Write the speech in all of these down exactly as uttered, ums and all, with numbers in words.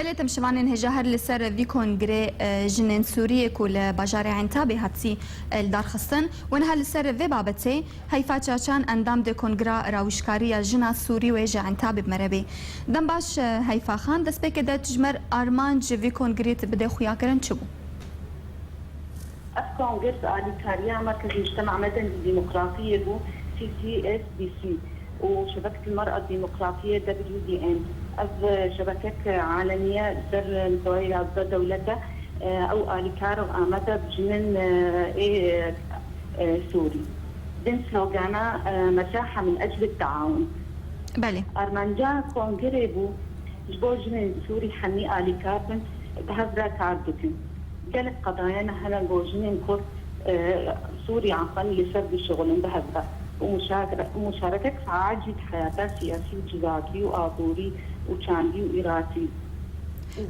Belê, temşivanên hêja her li ser vî kongrê, e, jinên Sûriyê ku li bajarê Entabê hatî, e, li dar xistin. Weniha li ser vê babetê Heyfa Çaçan, endam de Kongra Rawişkariya Jina Sûrî wê ji Entabê bi me re bê. Dem baş, e, Heyfa Xan, destpêkê de tu ji me re armanc vî kongrê tu bide xuyakirin çi bû? Ev kongres alîkariya Merkez Mujtema Medeni Demokratiyê bû, C C S D C, û Şebeket Mera Demokratiyê, W D M. Ev şebekek alemiye ser mustewaya yazdeh dewlete, e, ew alîkar û amade bi jinên, e, ê, e, Sûrî. Bin slogana, e, Mesaha min ecli taawun. Belê. Armanca kongrê bû, ji bo jinên Sûrî hemî alîkar bin, bi hev re kar bikin. Gelek qedayene hene ku jinên Kurd, e, Sûrî, afan, li ser dişixulin bi hev re. Û muşakere-, muşareket faal jî di heyata siyasî û civakî û aborî û çandî û îratî.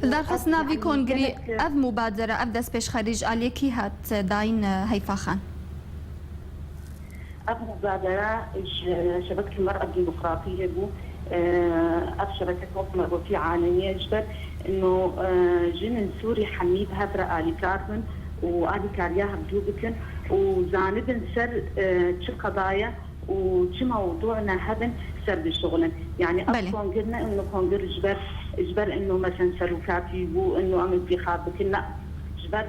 Li darxistina vî kongrî, ev mubadere, ev destpêşxerî ji aliyê kî hat dayîn, e, Heyfa Xan? Ev mubadere ji Şebekê Mera Demokratiyê bû. Ev şebeke, wek me gotî, alemiye ji ber ino, e, jinên Sûrî hemî bi hev re alîkar bin û alîkariya hevdû bikin û zanibin ser, e, çi qedaya û çi mewdû ne hebin ser bişuxulin. Yani ev kongir ne ino kongir ji ber, ji ber ino mesela serokatî bû, ino em intixab bikin, ne. Ji ber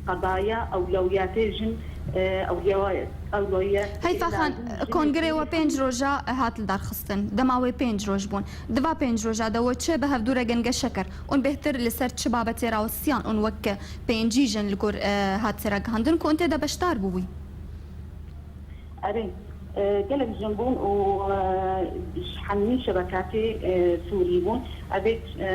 qedaya ewlewiyatê jin, e, ewlewa-, ewlewiye Heyfa Xan, lazim jin kongrê we pênc roja hat li dar xistin. Dema wê pênc roj bûn. Di va pênc roja de we çi bi hevdû re gengeşe kir? Hûn bêhtir li ser çi babetê rawistiyan hûn wek pêncî jin li gor, e, hat têragihandin ku hûn tê de beşdar bûbûyî? Erê, e, gelek jin bûn û, e, ji hemî şebekatê, e, Sûrî bûn. Ev ê, e,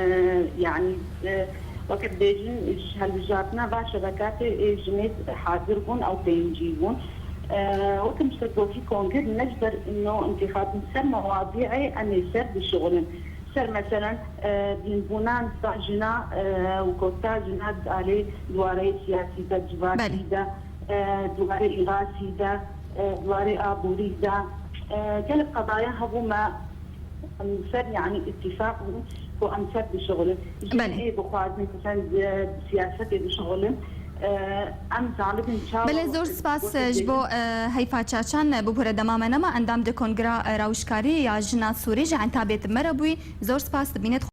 yanî, e, weke dibêjin, ji hilbijartina va şebekatê ê jinê hazir bûn, ew pêncî bûn. E, weke min ji te gotî, kongir ne ji ber ino intixab, ser mewadîê em ê ser bişuxulin. Ser meselen, e, dînbûnan da jina, e, û kota jina di alê di wareyê siyasî de, civakî de, e, di warê îrasî de, e, di warê aborî de, e, gelek qedaya hebû me em ser, yanî, îtîfaq bûn ku em ser bişuxulin. Jin ê bixwazin ku sen di siyasetê bişuxulin, e, em zanibin çawa. Belê, zor spas ji bo, e, Heyfa Çaçan, e, bûbûre dema me nema, endam de Kongra, e, Rawişkarî ya Jina Sûrî ji Entabê di me re bûyî. Zor spas, dibînit.